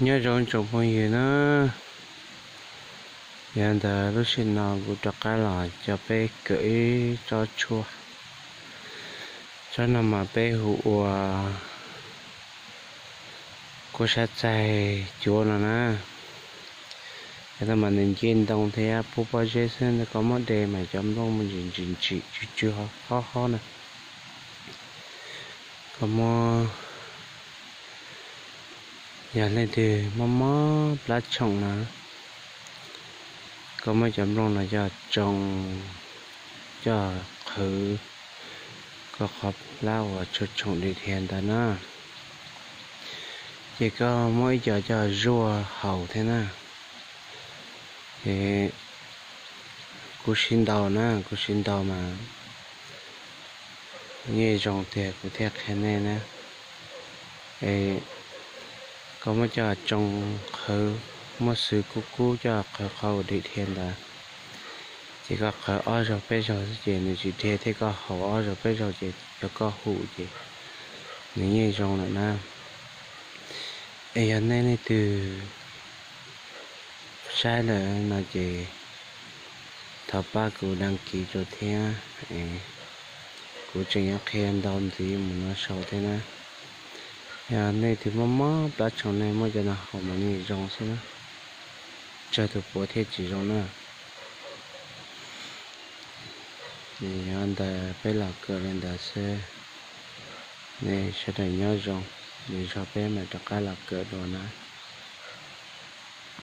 Nyob zoo tsoom phooj ywg na, yog ntawd lub sij hawm no kuv rov qab los coj peb kawm ib tsob tshuaj. Tsob no mas peb hu ua kuab sab txaig cuav no na. Yog tau mas nws nce ntoo thiab pub pob zeb xwb, ntawm koj muab de mas cov nplooj mus ntsim ntsim ntsim tsw tsw hob hob na. Koj muab, yog leej twg mob mob plab tshoom na, koj muab cov nplooj no coj tsoo, coj qhwv koj qhov plab uas tshoom tshoom dim dhia ntawd na. Ces koj muab ib co coj zuaj haus thiab na. Es kuv siv ntau na, kuv siv ntau mas yeej zoo tiag kuv thiaj qhia nej na. Es koj muab coj tsoo qhwv, muab xwb kub kub coj qhwv qhov uas dim dhia ntawd. Ces koj qhwv ob zaug peb zaug xwb ces nws tsis dhia thiab, koj haus ob zaug peb zaug ces yog koj hu ces nws yeej zoo lawm na. Es yog nej leej twg saib lawm no ces thov pab kuv đăng ký rau thiab. Kuv tseem yuav qhia ntau ntxiv mus no sau thiab na. Yog nej twg mob mob plab tshoom nej muab cov no haus mas yeej zoo xwb na, tsawg tus puav thiaj tsis zoo na. Yog ntawd peb los kawm li ntawd xwb. Nej sawv daws nyob zoo, lwm zaug peb mam rov qab los kawm dua na.